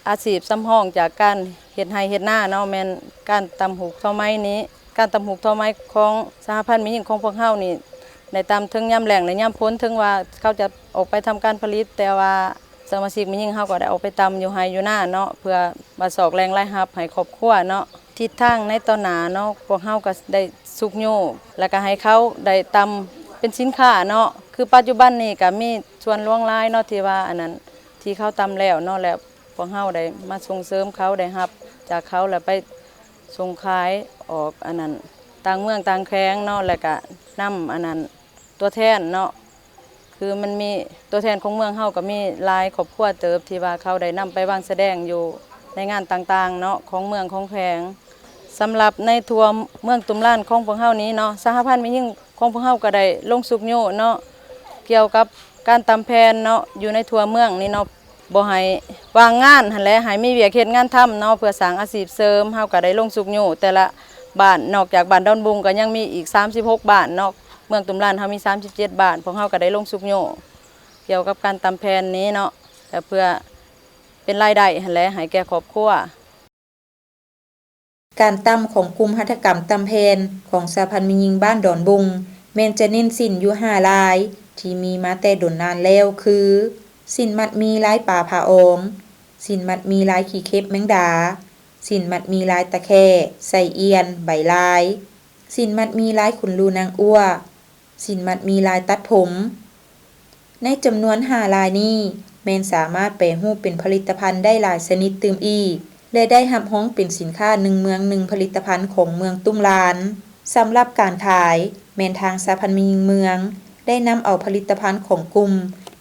ອາຊີບສຳຮອງຈາກການເຮັດໄຮ່ເຮັດນາເນາະ ແມ່ນການຕ່ຳຫູກທໍໄໝນີ້. ການຕ່ຳຫູກທໍໄໝຂອງສະຫະພັນແມ່ຍິງຂອງພວກເຮົານີ້ ໄດ້ຕ່ຳເຖິງຍາມແລ້ງ ແລະ ຍາມຝົນ, ເຖິງວ່າເຂົາຈະອອກໄປທຳການຜະລິດ, ແຕ່ວ່າສະມາຊິກແມ່ຍິງເຮົາກໍໄດ້ອອກໄປຕ່ຳຢູ່ໄຮ່ຢູ່ນາເນາະ ເພື່ອວ່າຊອກແຫຼ່ງລາຍຮັບໃຫ້ຄອບຄົວເນາະ. ທິດທາງໃນຕໍ່ໜ້າເນາະ ພວກເຮົາກໍໄດ້ຊຸກຍູ້ ແລ້ວກໍໃຫ້ເຂົາໄດ້ຕ່ຳເປັນສິນຄ້າເນາະ. ຄືປັດຈຸບັນນີ້ກໍມີສ່ວນຫຼວງຫຼາຍເນາະ ທີ່ວ່າອັນນັ້ນ ທີ່ເຂົາຕ່ຳແລ້ວເນາະ ແລ້ວພວກເຮົາໄດ້ມາສົ່ງເສີມເຂົາ, ໄດ້ຮັບຈາກເຂົາ ແລ້ວໄປ ສົ່ງຂາຍອອກອັນນັ້ນ ຕ່າງເມືອງຕ່າງແຂວງເນາະ ແລ້ວກະນຳອັນນັ້ນ ຕົວແທນເນາະ ຄືມັນມີຕົວແທນຂອງເມືອງເຮົາກໍມີຫຼາຍຄອບຄົວເຕີບ ທີ່ວ່າເຂົາໄດ້ນຳໄປວາງສະແດງຢູ່ໃນງານຕ່າງໆເນາະ ຂອງເມືອງຂອງແຂວງ. ສຳລັບໃນທົ່ວເມືອງຕຸ້ມລານຂອງພວກເຮົານີ້ເນາະ ສະຫະພັນແມ່ຍິງຂອງພວກເຮົາກໍໄດ້ລົງຊຸກຍູ້ເນາະ ກ່ຽວກັບການຕ່ຳແຜ່ນເນາະ ຢູ່ໃນທົ່ວເມືອງນີ້ເນາະ. ບໍ່ໃຫ້ວ່າງງານຫັ້ນແຫຼະ ໃຫ້ມີວຽກເຮັດງານທຳເນາະ ເພື່ອສ້າງອາຊີບເສີມ. ເຮົາກໍໄດ້ລົງຊຸກຍູ້ແຕ່ລະບ້ານ ນອກຈາກບ້ານດອນບຸງ ກໍຍັງມີອີກສາມສິບຫົກບ້ານເນາະ. ເມືອງຕຸ້ມລານເຮົາມີສາມສິບເຈັດບ້ານ ພວກເຮົາກໍໄດ້ລົງຊຸກຍູ້ກ່ຽວກັບການຕ່ຳແຜ່ນນີ້ເນາະ ກໍເພື່ອເປັນລາຍໄດ້ຫັ້ນແຫຼະ ໃຫ້ແກ່ຄອບຄົວ. ການຕ່ຳຂອງກຸ່ມຫັດຖະກຳຕ່ຳແຜ່ນຂອງສະຫະພັນແມ່ຍິງບ້ານດອນບຸງ ແມ່ນຈະເນັ້ນສິ້ນຢູ່ຫ້າລາຍ ທີ່ມີມາແຕ່ດົນນານແລ້ວ ຄື ສິ້ນມັດໝີ່ລາຍປາຜາອອງ, ສິ້ນມັດໝີ່ລາຍຂີ້ເຂັບແມງດາ, ສິ້ນມັດໝີ່ລາຍຕະແຂ້, ໄສ້ອຽນ, ໃບລາຍ, ສິ້ນມັດໝີ່ລາຍຂຸນລູນາງອົວ, ສິ້ນມັດໝີ່ລາຍຕັດຜົມ. ໃນຈຳນວນຫ້າລາຍນີ້ ແມ່ນສາມາດແປຮູບເປັນຜະລິດຕະພັນໄດ້ຫຼາຍຊະນິດຕື່ມອີກ, ແລະ ໄດ້ຮັບຮອງເປັນສິນຄ້າໜຶ່ງເມືອງໜຶ່ງຜະລິດຕະພັນຂອງເມືອງຕຸ້ມລານ. ສຳລັບການຂາຍ ແມ່ນທາງສະຫະພັນແມ່ຍິງເມືອງ ໄດ້ນຳເອົາຜະລິດຕະພັນຂອງກຸ່ມ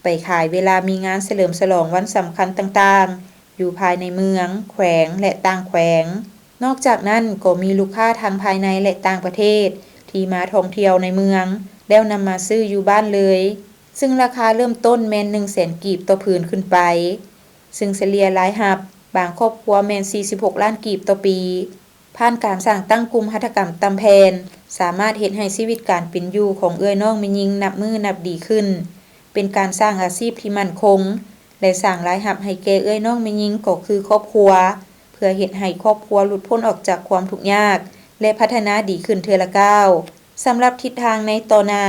ໄປຂາຍເວລາມີງານສະເຫຼີມສະຫຼອງວັນສຳຄັນຕ່າງໆ ຢູ່ພາຍໃນເມືອງ, ແຂວງ ແລະ ຕ່າງແຂວງ. ນອກຈາກນັ້ນ ກໍມີລູກຄ້າທັງພາຍໃນ ແລະ ຕ່າງປະເທດ ທີ່ມາທ່ອງທ່ຽວໃນເມືອງ ແລ້ວນຳມາຊື້ຢູ່ບ້ານເລີຍ, ຊຶ່ງລາຄາເລີ່ມຕົ້ນແມ່ນໜຶ່ງແສນກີບຕໍ່ຜືນຂຶ້ນໄປ, ຊຶ່ງສະເລ່ຍລາຍຮັບບາງຄອບຄົວແມ່ນສີ່ສິບຫົກລ້ານກີບຕໍ່ປີ. ຜ່ານການສ້າງຕັ້ງກຸ່ມຫັດຖະກຳຕ່ຳແຜ່ນ ສາມາດເຮັດໃຫ້ຊີວິດການເປັນຢູ່ຂອງເອື້ອຍນ້ອງແມ່ຍິງນັບມື້ນັບດີຂຶ້ນ, ເປັນການສ້າງອາຊີບທີ່ໝັ້ນຄົງ ແລະ ສ້າງລາຍຮັບໃຫ້ແກ່ເອື້ອຍນ້ອງແມ່ຍິງກໍຄືຄອບຄົວ, ເພື່ອເຮັດໃຫ້ຄອບຄົວຫຼຸດພົ້ນອອກຈາກຄວາມທຸກຍາກ ແລະ ພັດທະນາດີຂຶ້ນເທື່ອລະກ້າວ. ສຳລັບທິດທາງໃນຕໍ່ໜ້າ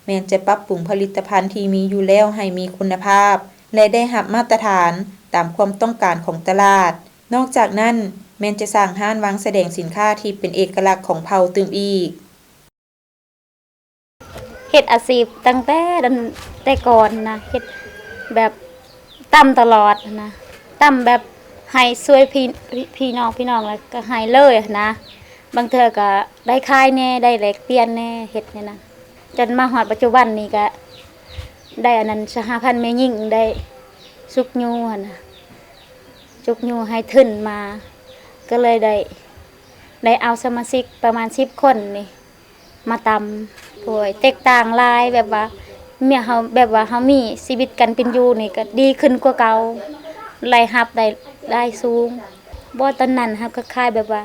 ແມ່ນຈະປັບປຸງຜະລິດຕະພັນທີ່ມີຢູ່ແລ້ວໃຫ້ມີຄຸນນະພາບ ແລະ ໄດ້ຮັບມາດຕະຖານຕາມຄວາມຕ້ອງການຂອງຕະຫຼາດ. ນອກຈາກນັ້ນ ແມ່ນຈະສ້າງຮ້ານວາງສະແດງສິນຄ້າທີ່ເປັນເອກະລັກຂອງເຜົ່າຕື່ມອີກ. ເຮັດອາຊີບຕັ້ງແຕ່ ແຕ່ກ່ອນນະ ເຮັດແບບຕຳຕະຫຼອດນະ ຕຳແບບໃຫ້ຊ່ວຍພີ່ ພີ່ນ້ອງ ພີ່ນ້ອງ ແລ້ວກໍໃຫ້ເລີຍນະ. ບາງເທື່ອກໍໄດ້ຂາຍແດ່ ໄດ້ແລກປ່ຽນແດ່ ເຮັດແນວນັ້ນ. ຈົນມາຮອດປັດຈຸບັນນີ້ກໍໄດ້ອັນນັ້ນ ສະຫະພັນແມ່ຍິງໄດ້ຊຸກຍູ້ຫັ້ນນະ ຊຸກຍູ້ໃຫ້ທຶນມາ ກໍເລີຍໄດ້ ໄດ້ເອົາສະມາຊິກປະມານສິບຄົນນີ້ ມາຕຳ ໂອ້ຍ ແຕກຕ່າງຫຼາຍ ແບບວ່າ ເມຍເຮົາ ແບບວ່າເຮົາມີຊີວິດການເປັນຢູ່ນີ້ກໍດີຂຶ້ນກວ່າເກົ່າ ລາຍຮັບໄດ້ ລາຍສູງ. ບໍ່ ຕອນນັ້ນເຮົາກໍຂາຍແບບວ່າ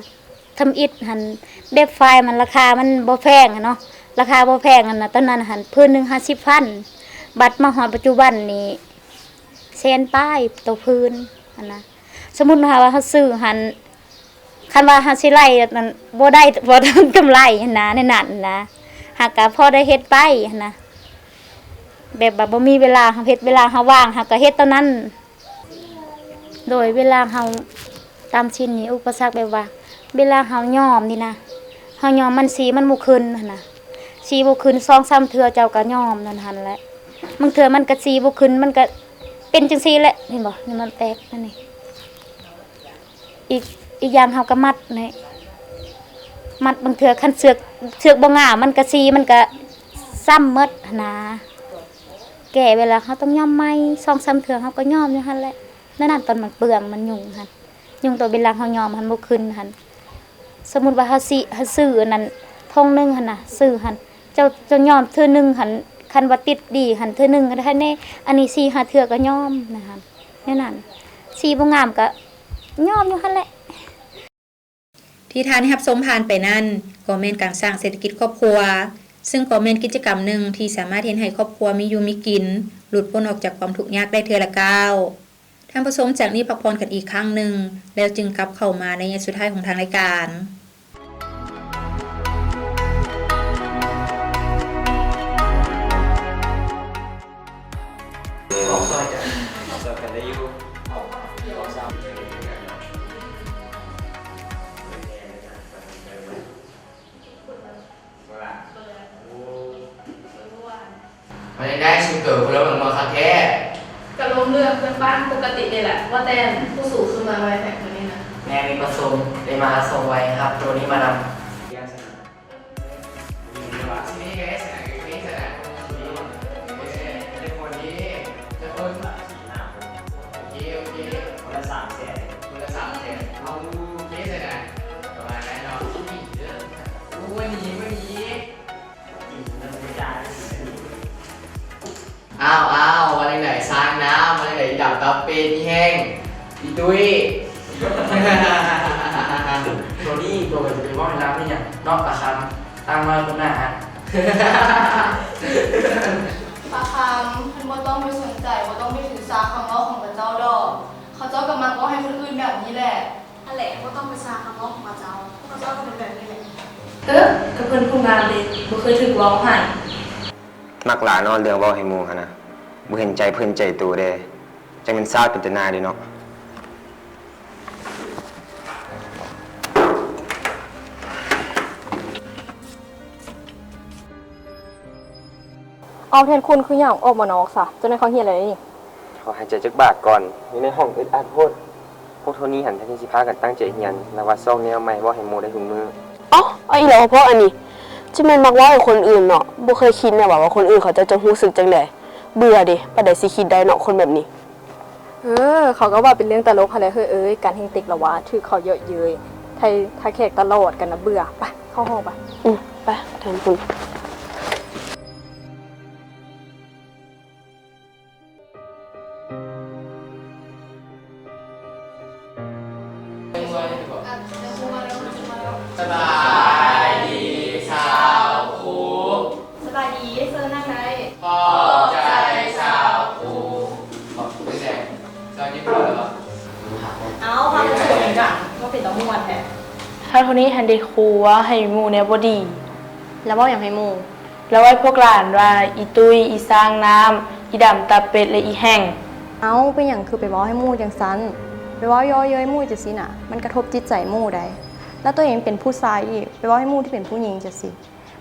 ທຳອິດຫັ້ນ ແບບຝ້າຍມັນລາຄາມັນບໍ່ແພງຫັ້ນເນາະ ລາຄາບໍ່ແພງຫັ້ນນະ ຕອນນັ້ນຫັ້ນຜືນໜຶ່ງຫ້າສິບພັນ ບັດມາຮອດປັດຈຸບັນນີ້ແສນປາຍຕໍ່ຜືນຫັ້ນນະ. ສົມມຸດວ່າເຮົາຊື້ຫັ້ນ ຄັນວ່າເຮົາຊິໄລ່ນັ້ນ ບໍ່ໄດ້ ບໍ່ໄດ້ກຳໄລຫັ້ນນະ ໃນນັ້ນນະ ຫາກະພໍໄດ້ເຮັດໄປຫັ້ນນະ ແບບວ່າບໍ່ມີເວລາ ເຮົາເຮັດ ເວລາເຮົາວ່າງ ເຮົາກະເຮັດຕອນນັ້ນ. ໂດຍ ເວລາເຮົາຕຳຊິ້ນນີ້ ອຸປະສັກແບບວ່າ ເວລາເຮົາຍ້ອມນີ້ນະ ເຮົາຍ້ອມມັນ ສີມັນບໍ່ຂຶ້ນຫັ້ນນະ ສີບໍ່ຂຶ້ນ ສອງສາມເທື່ອເຈົ້າກະຍ້ອມນັ້ນຫັ້ນແຫຼະ ບາງເທື່ອມັນກະສີບໍ່ຂຶ້ນ ມັນກະເປັນຈັ່ງຊີ້ແຫຼະ ເຫັນບໍ່ ນີ້ມັນແຕກ ອັນນີ້ ອີກ ອີກຢ່າງເຮົາກໍມັດນີ້ ມັດ ບາງເທື່ອຄັນເຊືອກ ເຊືອກບໍ່ງາມ ມັນກໍ ສີມັນກໍຊ້ຳໝົດຫັ້ນນະ. ແກ່ເວລາເຮົາຕ້ອງຍ້ອມໃໝ່ ສອງສາມເທື່ອເຮົາກໍຍ້ອມຢູ່ຫັ້ນແຫຼະ. ແນວນັ້ນຕອນມັນເປືອງ ມັນຫຍຸ້ງຫັ້ນ ຫຍຸ້ງຕອນເວລາເຮົາຍ້ອມຫັ້ນບໍ່ຂຶ້ນຫັ້ນ. ສົມມຸດວ່າເຮົາຊິ ເຮົາຊື້ອັນນັ້ນ ຖົງໜຶ່ງຫັ້ນນະ ຊື້ຫັ້ນ ເຈົ້າ ເຈົ້າຍ້ອມເທື່ອໜຶ່ງຫັ້ນ ຄັນວ່າຕິດດີຫັ້ນ ເທື່ອໜຶ່ງກໍໄດ້ແດ່ ອັນນີ້ສີ່ຫ້າເທື່ອກໍຍ້ອມນະຫັ້ນ. ແນວນັ້ນ ສີບໍ່ງາມກໍຍ້ອມຢູ່ຫັ້ນແຫຼະ. ທີ່ທ່ານໄດ້ຮັບຊົມຜ່ານໄປນັ້ນ ກໍແມ່ນການສ້າງເສດຖະກິດຄອບຄົວ, ຊຶ່ງກໍແມ່ນກິດຈະກຳໜຶ່ງທີ່ສາມາດເຮັດໃຫ້ຄອບຄົວມີຢູ່ມີກິນ, ຫຼຸດພົ້ນອອກຈາກຄວາມທຸກຍາກໄດ້ເທື່ອລະກ້າວ. ທ່ານຜູ້ຊົມ ຈາກນີ້ພັກຜ່ອນກັນອີກຄັ້ງໜຶ່ງ ແລ້ວຈຶ່ງກັບເຂົ້າມາໃນໄລຍະສຸດທ້າຍຂອງທາງລາຍການ. ອອກຊ່ອຍກັນ ອອກຊ່ອຍກັນໄດ້ຢູ່ ອອກສາມ ວ່າຈັ່ງໃດຊຸມໂຕ ຄົນລະເບິ່ງບໍ່ຄັກແທ້? ກະລົມເລື່ອງເພື່ອນບ້ານປົກກະຕິນີ້ແຫຼະ. ວ່າແຕ່ຜູ້ສູງຄືມາໄວແທ້ມື້ນີ້ນະ? ແມ່ນ ມີປະຊຸມ ໄດ້ມາສົ່ງໄວ ຮັບໂຕນີ້ມານຳ. ອ້າວ ອ້າວ ວ່າຈັ່ງໃດຊ້າງນ້ຳ ວ່າຈັ່ງໃດ ອີດຳຕາເປັນ ອີແຫ້ງ ອີຕຸ້ຍ. ໂຕນີ້ ໂຕກໍຈະໄປເວົ້າໃຫ້ລາວເຮັດຫຍັງເນາະ ປາຄຳ ຕັ້ງມາຄົນໜ້າຮັກ. ປາຄຳ ທ່ານບໍ່ຕ້ອງໄປສົນໃຈ ບໍ່ຕ້ອງໄປຖືສາຄຳເວົ້າຂອງເຂົາເຈົ້າດອກ. ເຂົາເຈົ້າກໍມັກເວົ້າໃຫ້ຄົນອື່ນແບບນີ້ແຫຼະ. ຫັ້ນແຫຼະ ບໍ່ຕ້ອງໄປສາຄຳເວົ້າຂອງເຂົາເຈົ້າ ເຂົາເຈົ້າກໍເປັນແບບນີ້ແຫຼະ. ເອີ ກໍເພິ່ນຜູ້ງາມເດ້ ບໍ່ເຄີຍຖືກເວົ້າໃຫ້. ມັກຫຼ້າເນາະ ເລື່ອງເວົ້າໃຫ້ໝູ່ຫັ້ນນະ ບໍ່ເຫັນໃຈເພິ່ນໃຈໂຕເດ້ ຈັ່ງແມ່ນຊາດເປັນຕາໜ່າຍເດ້ເນາະ. ເອົາ ແທນຄຸນຄືຫຍັງອອກມານອກຊະ? ເຈົ້ານາຍເຂົາຮຽນແລ້ວເດ້ນີ້. ຂໍຫາຍໃຈຈັກບາດກ່ອນ ຢູ່ໃນຫ້ອງອຶດອັດໂພດ. ພວກໂທນີ້ຫັ້ນ ແທນທີ່ຊິພາກັນຕັ້ງໃຈຮຽນ, ລະວ່າຊອກແນວໃໝ່ເວົ້າໃຫ້ໝູ່ໄດ້ຮູ້ມື້. ເອົ້າ ເອົາອີກແລ້ວບໍອັນນີ້? ຈະແມ່ນມັກເວົ້າໃຫ້ຄົນອື່ນເນາະ, ບໍ່ເຄີຍຄິດແນວວ່າ ວ່າຄົນອື່ນເຂົາເຈົ້າຈະຮູ້ສຶກຈັ່ງໃດ. ເບື່ອເດ, ປານໃດຊິຄິດໄດ້ເນາະ ຄົນແບບນີ້. ເອີ ເຂົາກໍເວົ້າເປັນເລື່ອງຕະຫຼົກຫັ້ນແຫຼະເຮີ້ຍເອີຍ, ກັນແຮງຕິກລະຫວ່າ ຖືກເຂົາເຍາະເຍີ້ຍ ໄທທ່າແຂກຕະຫຼອດກັນນະ ເບື່ອ. ໄປ ເຂົ້າຫ້ອງໄປ. ອືມ ໄປ ໄປທາງພຸ້ນ. ສະບາຍດີຊາວຄູ. ສະບາຍດີ, ເຊີນນັ່ງໄດ້. ຂອບໃຈຊາວຄູ. ເອົາ ພາກັນສູງຫຍັງກັນ ວ່າເປັນຕາມ່ວນແທ້. ຖ້າເທົ່ານີ້ຫັ້ນເດຄູ ເວົ້າໃຫ້ໝູ່ແນວບໍ່ດີ. ລະເວົ້າຫຍັງໃຫ້ໝູ່? ລະເວົ້າໃຫ້ພວກຫຼານວ່າ ອີຕຸ້ຍ, ອີຊ້າງນ້ຳ, ອີດຳຕາເປັດ ແລະ ອີແຫ້ງ. ເອົ້າ ເປັນຫຍັງຄືໄປເວົ້າໃຫ້ໝູ່ຈັ່ງຊັ້ນ? ໄປເວົ້າເຍາະເຍີ້ຍໝູ່ຈັ່ງຊີ້ນະ ມັນກະທົບຈິດໃຈໝູ່ໃດ໋. ລະໂຕເອງເປັນຜູ້ຊາຍອີກ ໄປເວົ້າໃຫ້ໝູ່ທີ່ເປັນຜູ້ຍິງຈັ່ງຊີ້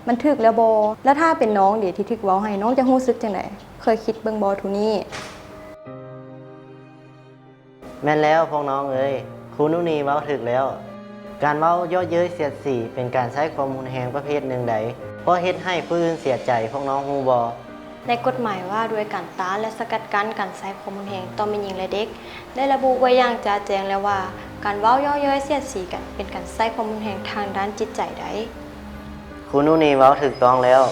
ມັນຖືກແລ້ວບໍ? ລະຖ້າເປັນນ້ອງເດ ທີ່ຖືກເວົ້າໃຫ້ ນ້ອງຈະຮູ້ສຶກຈັ່ງໃດ? ເຄີຍຄິດເບິ່ງບໍ່ໂທນີ້? ແມ່ນແລ້ວພວກນ້ອງເອີຍ, ຄູນູນີເວົ້າຖືກແລ້ວ. ການເວົ້າເຍາະເຍີ້ຍສຽດສີ ເປັນການໃຊ້ຄວາມຮຸນແຮງປະເພດໜຶ່ງໃດ ເພາະເຮັດໃຫ້ຜູ້ອື່ນເສຍໃຈ, ພວກນ້ອງຮູ້ບໍ່? ໃນກົດໝາຍວ່າດ້ວຍການຕ້ານ ແລະ ສະກັດກັ້ນການໃຊ້ຄວາມຮຸນແຮງຕໍ່ແມ່ຍິງ ແລະ ເດັກ ໄດ້ລະບຸໄວ້ຢ່າງຈະແຈ້ງແລ້ວວ່າ ການເວົ້າເຍາະເຍີ້ຍສຽດສີກັນ ເປັນການໃຊ້ຄວາມຮຸນແຮງທາງດ້ານຈິດໃຈໄດ໋. ຄູນູນີເວົ້າຖືກຕ້ອງແລ້ວ.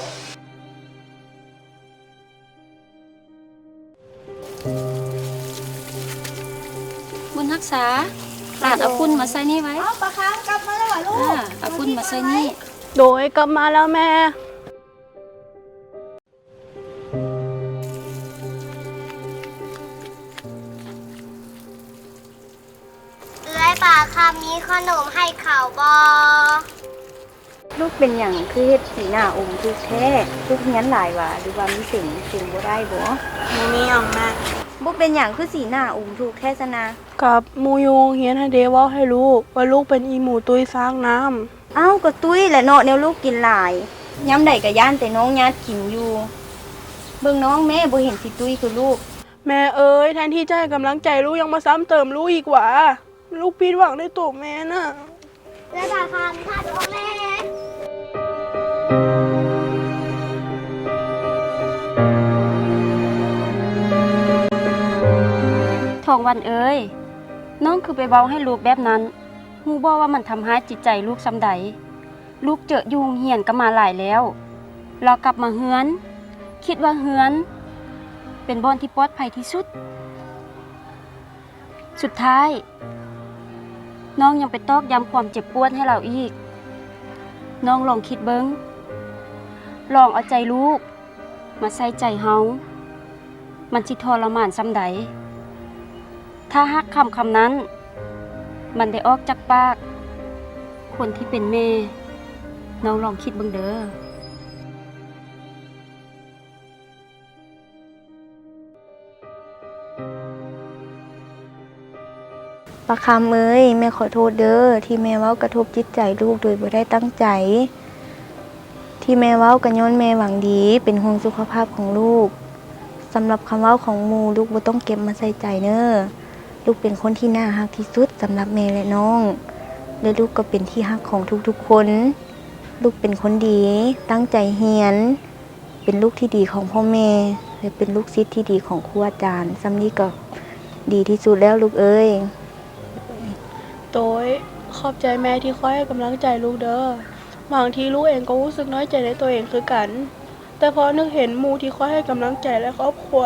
ບຸນຮັກສາ, ຫຼານເອົາຝຸ່ນມາໃສ່ນີ້ໄວ້. ເອົາ ປາຄຳກັບມາແລ້ວຫວາລູກ? ເອົາຝຸ່ນມາໃສ່ນີ້. ໂດຍ, ກັບມາແລ້ວແມ່. ເອື້ອຍປາຄຳມີຂະໜົມໃຫ້ເຂົາບໍ່? ລູກເປັນຫຍັງຄືເຮັດສີໜ້າອົມທຸກແທ້? ລູກຮຽນຫຼາຍຫວາ ຫຼືວ່າມີເສັງ ເສັງບໍ່ໄດ້ບໍ? ບໍ່ມີຫຍັງແມ່. ບໍ່ເປັນຫຍັງຄືສີໜ້າອົມທຸກແທ້ຊັ້ນນະ? ກັບໝູ່ຢູ່ໂຮງຮຽນຫັ້ນເດ ເວົ້າໃຫ້ລູກວ່າລູກເປັນອີໝູຕຸ້ຍຊ້າງນ້ຳ. ອ້າວ ກໍຕຸ້ຍແຫຼະເນາະ ແນວລູກກິນຫຼາຍ. ຍາມໃດກໍຢ້ານແຕ່ນ້ອງຍາດກິນຢູ່. ເບິ່ງນ້ອງແມ້ ບໍ່ເຫັນຊິຕຸ້ຍຄືລູກ. ແມ່ເອີຍ ແທນທີ່ຈະໃຫ້ກຳລັງໃຈລູກ ຍັງມາຊ້ຳເຕີມລູກອີກຫວາ. ລູກຜິດຫວັງໃນໂຕແມ່ນະ. ແລະບາງຄັ້ງຖ້າໂດນແມ່. ທອງວັນເອີຍ ນ້ອງຄືໄປເວົ້າໃຫ້ລູກແບບນັ້ນ. ຮູ້ບໍ່ວ່າມັນທຳຮ້າຍຈິດໃຈລູກສ່ຳໃດ? ລູກເຈີຢູ່ໂຮງຮຽນກໍມາຫຼາຍແລ້ວ. ລາວກັບມາເຮືອນ ຄິດວ່າເຮືອນເປັນບ່ອນທີ່ປອດໄພທີ່ສຸດ. ສຸດທ້າຍ ນ້ອງຍັງໄປຕອກຢ້ຳຄວາມເຈັບປວດໃຫ້ລາວອີກ. ນ້ອງລອງຄິດເບິ່ງ, ລອງເອົາໃຈລູກ ມາໃສ່ໃຈເຮົາ ມັນຊິທໍລະມານສ່ຳໃດ? ຖ້າຫາກຄຳຄຳນັ້ນ ມັນໄດ້ອອກຈາກປາກຄົນທີ່ເປັນແມ່, ນ້ອງລອງຄິດເບິ່ງເດີ້. ປາຄຳເອີຍ ແມ່ຂໍໂທດເດີ້ ທີ່ແມ່ເວົ້າກະທົບຈິດໃຈລູກໂດຍບໍ່ໄດ້ຕັ້ງໃຈ. ທີ່ແມ່ເວົ້າກະຍ້ອນແມ່ຫວັງດີ ເປັນຫ່ວງສຸຂະພາບຂອງລູກ. ສຳລັບຄຳເວົ້າຂອງໝູ່ ລູກບໍ່ຕ້ອງເກັບມາໃສ່ໃຈເນີ. ລູກເປັນຄົນທີ່ໜ້າຮັກທີ່ສຸດສຳລັບແມ່ ແລະ ນ້ອງ ແລະ ລູກກໍເປັນທີ່ຮັກຂອງທຸກໆຄົນ. ລູກເປັນຄົນດີ ຕັ້ງໃຈຮຽນ. ເປັນລູກທີ່ດີຂອງພໍ່ແມ່ ແລະ ເປັນລູກສິດທີ່ດີຂອງຄູອາຈານ. ສ່ຳນີ້ກໍດີທີ່ສຸດແລ້ວລູກເອີຍ. ໂດຍ, ຂອບໃຈແມ່ທີ່ຄອຍໃຫ້ກຳລັງໃຈລູກເດີ້. ບາງທີລູກເອງກໍຮູ້ສຶກນ້ອຍໃຈໃນຕົວເອງຄືກັນ, ແຕ່ພໍນຶກເຫັນໝູ່ທີ່ຄອຍໃຫ້ກຳລັງໃຈ ແລະ ຄອບຄົວ,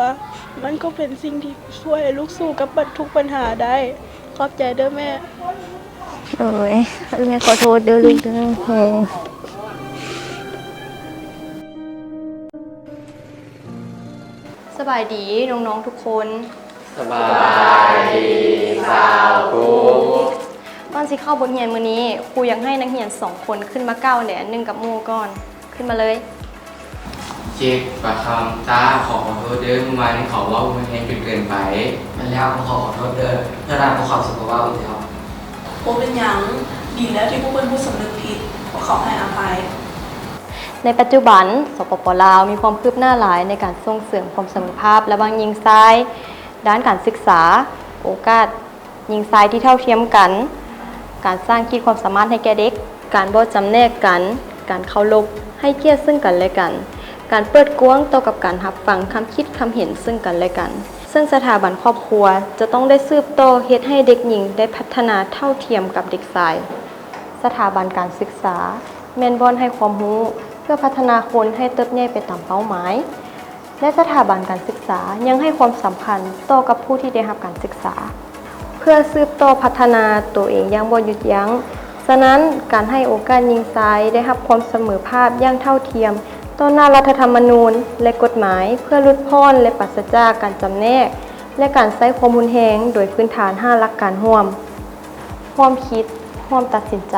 ມັນກໍເປັນສິ່ງທີ່ຊ່ວຍໃຫ້ລູກສູ້ກັບບັນ ທຸກບັນຫາໄດ້. ຂອບໃຈເດີ້ແມ່. ໂອ້ຍ ແມ່ຂໍໂທດເດີ້ລູກເດີ້. ສະບາຍດີນ້ອງໆທຸກຄົນ. ສະບາຍດີສາວຄູ. ກ່ອນຊິເຂົ້າບົດຮຽນມື້ນີ້, ຄູຢາກໃຫ້ນັກຮຽນສອງຄົນຂຶ້ນມາກ່າວແນອັນໜຶ່ງກັບໝູ່ກ່ອນ. ຂຶ້ນມາເລີຍ. ເຈັບປາຄຳຕາ ຂໍຂໍໂທດເດີ້ ມື້ວານນີ້ເຂົາເວົ້າຮຸນແຮງຈົນເກີນໄປ. ແມ່ນແລ້ວ ພວກເຂົາຂໍໂທດເດີ້ ເທື່ອໜ້າພວກເຂົາຊິບໍ່ເວົ້າອີກແລ້ວ. ບໍ່ເປັນຫຍັງ, ດີແລ້ວທີ່ພວກເພິ່ນຮູ້ສຳນຶກຜິດ, ພວກເຂົາໃຫ້ອະໄພ. ໃນປັດຈຸບັນ ສປປ ລາວ ມີຄວາມຄືບໜ້າຫຼາຍໃນການສົ່ງເສີມຄວາມສະເໝີພາບລະຫວ່າງຍິງຊາຍ ດ້ານການສຶກສາ, ໂອກາດ ຍິງຊາຍທີ່ເທົ່າທຽມກັນ, ການສ້າງຂີດຄວາມສາມາດໃຫ້ແກ່ເດັກ, ການບໍ່ຈຳແນກກັນ, ການເຄົາລົບ, ໃຫ້ກຽດເຊິ່ງກັນແລະກັນ, ການເປີດກວ້າງຕໍ່ກັບການຮັບຟັງຄຳຄິດຄຳເຫັນເຊິ່ງກັນແລະກັນ. ເຊິ່ງສະຖາບັນຄອບຄົວຈະຕ້ອງໄດ້ສືບຕໍ່ເຮັດໃຫ້ເດັກຍິງໄດ້ພັດທະນາເທົ່າທຽມກັບເດັກຊາຍ. ສະຖາບັນການສຶກສາແມ່ນບ່ອນໃຫ້ຄວາມຮູ້ເພື່ອພັດທະນາຄົນໃຫ້ເຕີບໃຫຍ່ໄປຕາມເປົ້າໝາຍ. ແລະ ສະຖາບັນການສຶກສາຍັງໃຫ້ຄວາມສຳຄັນຕໍ່ກັບຜູ້ທີ່ໄດ້ຮັບການສຶກສາ ເພື່ອສືບຕໍ່ພັດທະນາໂຕເອງຢ່າງບໍ່ຢຸດຢັ້ງ. ສະນັ້ນ, ການໃຫ້ໂອກາດຍິງຊາຍໄດ້ຮັບຄວາມສະເໝີພາບຢ່າງເທົ່າທຽມຕໍ່ໜ້າລັດຖະທຳມະນູນ ແລະ ກົດໝາຍ ເພື່ອຫຼຸດຜ່ອນ ແລະ ປາສະຈາກການຈຳແນກ ແລະ ການໃຊ້ຄວາມຮຸນແຮງ ໂດຍພື້ນຖານຫ້າຫຼັກການຮ່ວມ: ຮ່ວມຄິດ, ຮ່ວມຕັດສິນໃຈ,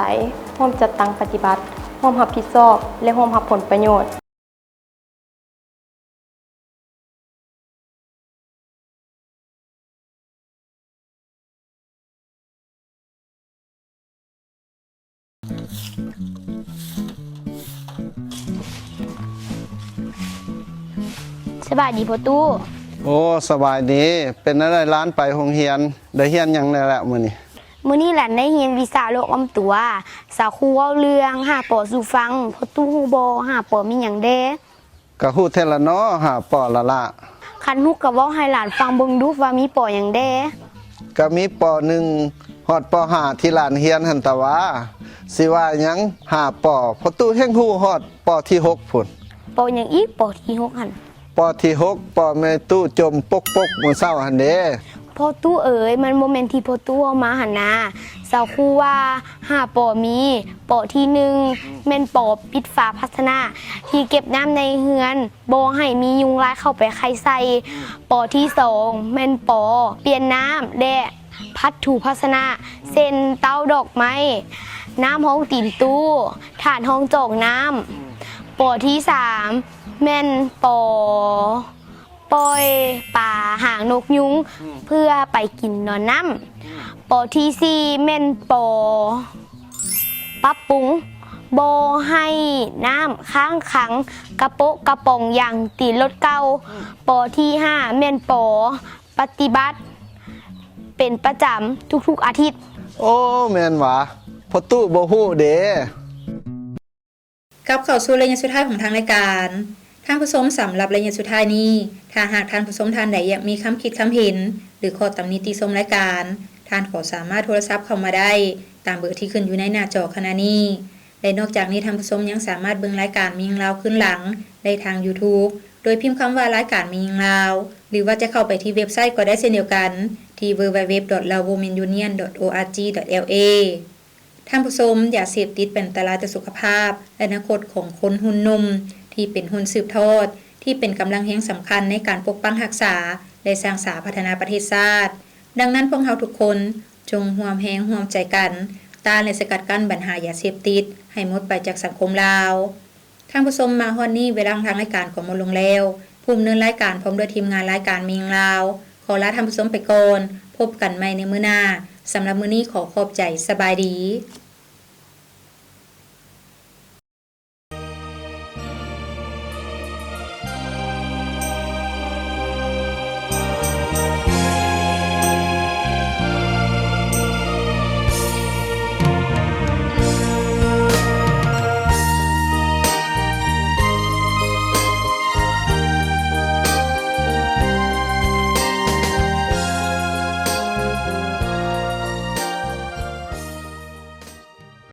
ຮ່ວມຈັດຕັ້ງປະຕິບັດ, ຮ່ວມຮັບຜິດຊອບ ແລະ ຮ່ວມຮັບຜົນປະໂຫຍດ. ສະບາຍດີພໍ່ຕູ້. ໂອ້ ສະບາຍດີ. ເປັນແນວໃດຫຼານໄປໂຮງຮຽນ? ໄດ້ຮຽນຫຍັງແດ່ລະມື້ນີ້? ມື້ນີ້ຫຼານໄດ້ຮຽນວິຊາໂລກອ້ອມຕົວ. ສາວຄູເວົ້າເລື່ອງຫ້າ ປໍ ສູ່ຟັງ. ພໍ່ຕູ້ຮູ້ບໍ່ ຫ້າ ປໍ ມີຫຍັງແດ່? ກະຮູ້ແທ້ລະເນາະ ຫ້າ ປໍ ລະລະ. ຄັນຮູ້ກະເວົ້າໃຫ້ຫຼານຟັງເບິ່ງດູວ່າມີ ປໍ ຫຍັງແດ່? ກະມີ ປໍ ໜຶ່ງ ຮອດ ປໍ ຫ້າ ທີ່ຫຼານຮຽນຫັ້ນຕະຫວາ. ຊິວ່າຫຍັງ ຫ້າ ປໍ ພໍ່ຕູ້ແຮ່ງຮູ້ຮອດ ປໍ ທີ ຫົກ ພຸ້ນ. ປໍ ຫຍັງອີກ ປໍ ທີ ຫົກ ຫັ້ນ? ປໍ ທີ ຫົກ ປໍ ແມ່ຕູ້ຈົ່ມປົກໆ ມື້ເຊົ້າຫັ້ນເດ. ພໍ່ຕູ້ເອີຍ ມັນບໍ່ແມ່ນທີ່ພໍ່ຕູ້ເວົ້າມາຫັ້ນນາ. ສາວຄູວ່າ ຫ້າ ປໍ ມີ ປໍ ທີ ໜຶ່ງ ແມ່ນ ປໍ ປິດຝາພາຊະນະທີ່ເກັບນ້ຳໃນເຮືອນ ບໍ່ໃຫ້ມີຍຸງລາຍເຂົ້າໄປໄຂ່ໃສ່. ປໍ ທີ ສອງ ແມ່ນ ປໍ ປ່ຽນນ້ຳ ແລະ ພັດຖູພາຊະນະ ເຊັ່ນ ເຕົ້າດອກໄມ້, ນ້ຳຮອງຕີນຕູ້, ຖາດຮອງຈອກນ້ຳ. ປໍ ທີ ສາມ ແມ່ນ ປໍ ປ່ອຍປາຫາງນົກຍຸງ ອືມ ເພື່ອໄປກິນນອນນ້ຳ. ອືມ ປໍ ທີ ສີ່ ແມ່ນ ປໍ ປັບປຸງ ບໍ່ໃຫ້ນ້ຳຄ້າງຂັງກະໂປະກະປອງຢາງຕີນລົດເກົ່າ. ອືມ ປໍ ທີ ຫ້າ ແມ່ນ ປໍ ປະຕິບັດເປັນປະຈຳທຸກໆອາທິດ. ໂອ້ ແມ່ນຫວາ ພໍ່ຕູ້ບໍ່ຮູ້ເດ. ກັບເຂົ້າສູ່ໄລຍະສຸດທ້າຍຂອງທາງລາຍການ. ທ່ານຜູ້ຊົມ, ສຳລັບໄລຍະສຸດທ້າຍນີ້, ຖ້າຫາກທ່ານຜູ້ຊົມທ່ານໃດຢາກມີຄຳຄິດຄຳເຫັນ ຫຼື ຂໍ້ຕຳໜິຕິຊົມລາຍການ, ທ່ານກໍສາມາດໂທລະສັບເຂົ້າມາໄດ້ຕາມເບີທີ່ຂຶ້ນຢູ່ໃນໜ້າຈໍຂະນະນີ້. ແລະ ນອກຈາກນີ້, ທ່ານຜູ້ຊົມຍັງສາມາດເບິ່ງລາຍການແມ່ຍິງລາວຄືນຫຼັງໄດ້ທາງ YouTube ໂດຍພິມຄຳວ່າ ລາຍການແມ່ຍິງລາວ ຫຼື ວ່າຈະເຂົ້າໄປທີ່ເວັບໄຊກໍໄດ້ເຊັ່ນດຽວກັນ ທີ່ www dot laowomenunion dot org dot la. ທ່ານຜູ້ຊົມ, ຢາເສບຕິດເປັນອັນຕະລາຍຕໍ່ສຸຂະພາບ ແລະ ອະນາຄົດຂອງຄົນຮຸ່ນໜຸ່ມ ທີ່ເປັນຮຸ່ນສືບທອດ ທີ່ເປັນກຳລັງແຮງສຳຄັນໃນການປົກປັກຮັກສາ ແລະ ສ້າງສາພັດທະນາປະເທດຊາດ. ດັ່ງນັ້ນ, ພວກເຮົາທຸກຄົນຈົ່ງຮ່ວມແຮງຮ່ວມໃຈກັນ ຕ້ານ ແລະ ສະກັດກັ້ນບັນຫາຢາເສບຕິດໃຫ້ໝົດໄປຈາກສັງຄົມລາວ. ທ່ານຜູ້ຊົມ, ມາຮອດນີ້ເວລາຂອງທາງລາຍການກໍໝົດລົງແລ້ວ. ຜູ້ດຳເນີນລາຍການພ້ອມດ້ວຍທີມງານລາຍການແມ່ຍິງລາວ ຂໍລາທ່ານຜູ້ຊົມໄປກ່ອນ. ພົບກັນໃໝ່ໃນມື້ໜ້າ. ສຳລັບມື້ນີ້ຂໍຂອບໃຈ. ສະບາຍດີ.